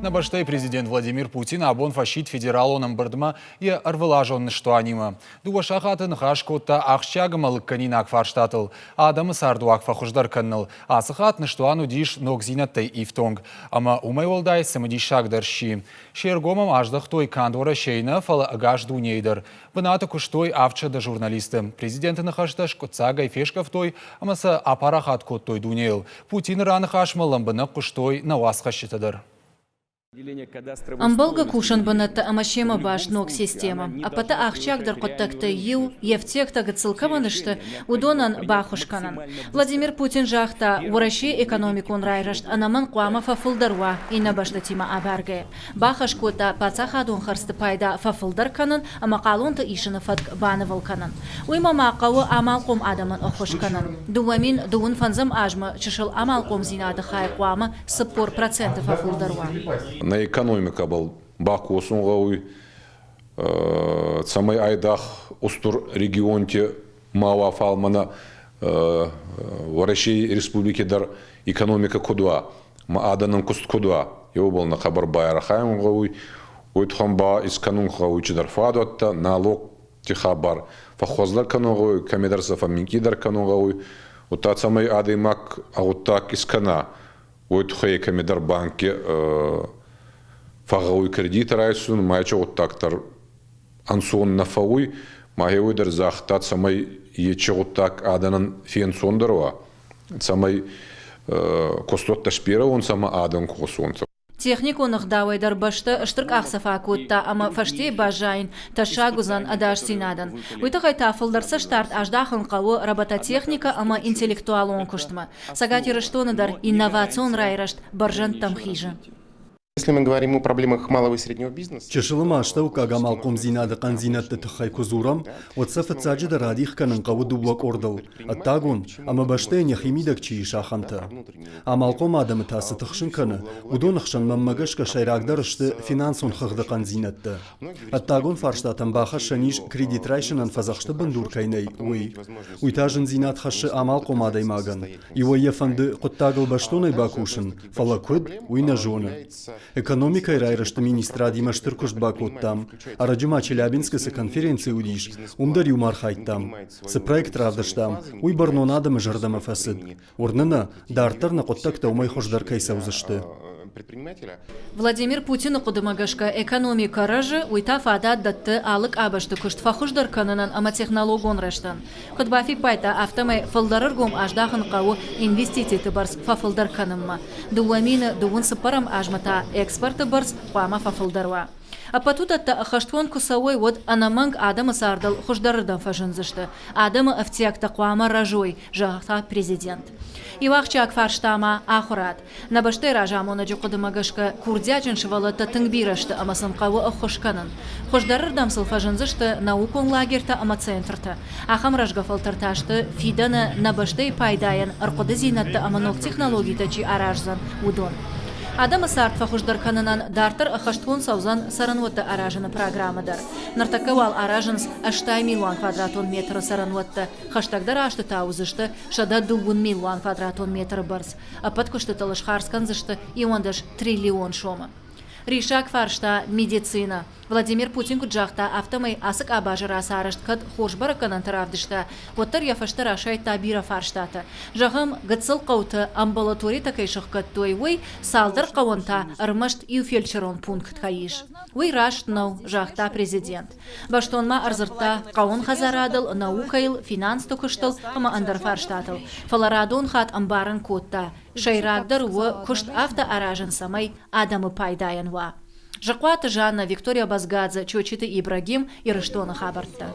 Нӕ бӕстӕйы президент Владимир Путин абон фӕсидт федералон ӕмбырдмӕ йӕ ӕрвылазон ныстуанимӕ. Дыууӕ сахаты ныхас кодта ахсджиаг ӕмӕ лыггӕнинаг фарстатыл, адӕмы цардуаг фӕхуыздӕр кӕныныл. Ацы хатт ныстуан уыдис ногдзинӕдтӕй ифтонг. Ӕмӕ уымӕй уӕлдай цымыдисагдӕр сси. Се ргом ӕм аздӕхтой канд Уӕрӕсейы нӕ, фӕлӕ ӕгас дунейы дӕр. Бынаты куыстой 700 журналисты. Президенты ныхӕстӕ скъуыддзагӕй фескъӕфтой ӕмӕ сӕ апарахат кодтой дунейыл. Путины раныхасмӕ лӕмбынӕг хъуыстой нӕ уацхӕсджытӕ дӕр. Ӕмбӕлгӕ кусӕн бынӕттӕ ӕмӕ семӕ баст ног системӕ. Ӕппӕты ахсджиагдӕр хъуыддӕгтӕй иу, йе фтиӕгтӕ гыццыл кӕмӕн сты, уыдонӕн баххуыс кӕнын. Владимир Путин загъта, Уӕрӕсейы экономикон райрӕзт ӕнӕмӕнг хъуамӕ фӕфылдӕр уа иннӕ бӕстӕтимӕ абаргӕйӕ. Бахӕс кодта паддзахадон хӕрдзты пайда фӕфылдӕр кӕнын ӕмӕ хъалонты исыны фӕтк банывыл кӕнын. Уыимӕ ма хъӕуы амалхъом адӕмӕн ӕххуыс кӕнын. 2000 дыууын фӕндзӕм азмӕ чысыл амалхъомдзинады хай хъуамӕ 40% фӕфылдӕр уа. Нӕ экономикӕбӕл бакосун гъӕуй, цӕмӕй айдагъ устур регионти ма уа, фал мӕнӕ Уӕрӕсей республики дӕр экономикӕ куд уа, ма адӕнӕн куст куд уа, еубал нӕ хъӕбӕр байархайун гъӕуй, уой туххӕн ба искӕнун гъӕуй чидӕр фадуӕттӕ, налогти хабар фӕххуӕздӕр кӕнун гъӕуй, кӕмидӕр сӕ фӕмминкъийдӕр кӕнун гъӕуй, удта цӕмӕй адӕймаг гъуддаг искӕна, уой туххӕй кӕмидӕр банкки фӕгъгъӕуй кредит райсун, ма ечи гъуддаг дӕр ӕнцон нӕ фӕууй, ма хеуой дӕр загъта, цӕмӕй ечи гъуддаг адӕнӕн фенцондӕр уа, цӕмӕй кустуӕттӕ сберӕ уонцӕ ӕма адӕн косонцӕ. Техникон ӕгъдауӕй дӕр бӕстӕ стыр къахдзӕф акодта ӕмӕ фӕстейы баззайын тӕссаг уыдзӕн ӕдасдзинадӕн. Уый тыххӕй та фылдӕр цӕстдард аздахын хъӕуы робототехникӕ ӕмӕ интеллектуалон куыстмӕ. Цӕгат Ирыстоны дӕр инновацион райрӕзт бӕрзӕндтӕм хизы. Если мы говорим о проблемах малого и среднего бизнеса... Чысыл ӕмӕ астӕуккаг амалхъомдзинады хъӕндзинӕдты тыххӕй куы дзурӕм, уӕд сӕ фыццаджыдӕр адих кӕнын хъӕуы дыууӕ къордыл – ӕддагон ӕмӕ бӕстӕйӕн йӕхи мидӕг чи ис, ахӕмтӕ. Амалхъом адӕмы та цы тыхсын кӕны, уыдоны хсӕн мӕнмӕ гӕсгӕ сӕйрагдӕр сты финансон хыгъды хъӕндзинӕдтӕ. Ӕддагон фарстатӕм бахӕссӕн ис, кредит райсынӕн фӕдзӕхсты бындур кӕй нӕй, уый. Уый та зындзинад хӕссы амалхъом адӕймагӕн. Иуӕй йӕ фӕнды хъуыддагыл бӕстонӕй бакусын, фӕлӕ куыд, уый нӕ зоны. Экономикӕйы райрӕзты министрадимӕ стыр куыст бакодтам. Ӕрӕджы ма Челябинскы цы конференци уыдис, уым дӕр иумӕ архайдтам. Цы проект равдыстам, уый бӕрнон адӕмы зӕрдӕмӕ фӕцыд. Уырны нӕ, дарддӕр нӕ хъуыддӕгтӕ уымӕй хуыздӕр кӕй цӕудзысты. Владимир Путины хъуыдымӕ гӕсгӕ, экономикӕ рӕзы, уый та фадат дӕтты алы къабӕзты куыст фӕхуыздӕр кӕнынӕн ӕмӕ технологон рӕзтӕн. Куыд бафиппайдта, афтӕмӕй фылдӕр ӕргом аздахын хъӕуы инвестициты бӕрц фӕфылдӕр кӕнынмӕ. 2000 дыууын цыппӕрӕм азмӕ та экспорты бӕрц хъуамӕ фӕфылдӕр уа. Ӕппӕт уыдӕттӕ ӕххӕстгонд куы цӕуой, уӕд ӕнӕмӕнг адӕмы цардыл хуыздӕрырдӕм фӕзындзысты. Адӕмы ӕфтиӕгтӕ хъуамӕ рӕзой, загъта президент. Иу ахсджиаг фарста ма ахуырад. Нӕ бӕстӕйы разамонӕджы хъуыдымӕ гӕсгӕ, курдиатджын сывӕллӕттӕ тынг бирӕ сты ӕмӕ сын хъӕуы ӕххуыс кӕнын. Хуыздӕрырдӕм сыл фӕзындзысты наукон лагертӕ ӕмӕ центртӕ. Ахӕм рӕзгӕ фӕлтӕртӕ сты, фидӕны нӕ бӕстӕйы пайдайӕн ӕрхъуыдыдзинӕдтӕ ӕмӕ ног технологитӕ чи араздзӕн, уыдон. Адӕмы цард фӕхуыздӕр кӕнынӕн дарддӕр ӕххӕстгонд цӕудзӕн цӕрӕнуӕттӕ аразыны программӕ дӕр. Ныртӕккӕ уал аразынц 80 милуан квадратон метры цӕрӕнуӕттӕ, хӕстӕгдӕр азты та уыдзысты 120 милуан квадратон метры бӕрц. Ӕппӕт куыстытыл схардз кӕндзысты 11 триллион сомы. Риссаг фарста медицинӕ. Владимир Путин куыд загъта, афтӕмӕй ацы къабазы рацарӕзт кӕд хорз бӕрӕггӕнӕнтӕ равдыста, уӕддӕр йӕ фӕстӕ расайдта бирӕ фарстатӕ. Зӕгъӕм, гыццыл хъӕуты амбулаторитӕ кӕй сыхгӕдтой, уый, цалдӕр хъӕуӕн та ӕрмӕст иу фельдшерон пункт кӕй ис. Уый раст нӕу, загъта президент. Бӕстон ма ӕрдзырдта хъӕууон хӕдзарадыл, наукӕйыл, финансты куыстыл ӕмӕ ӕндӕр фарстатыл. Фӕлӕ радон хатт ӕмбарын кодта, сӕйрагдӕр у куыст афтӕ аразын, цӕмӕй адӕмы пайдайӕн уа. Зыхъуаты Жанна, Виктория Базгадзе, Чочиты Ибрагим, Ирыстоны хабӕрттӕ.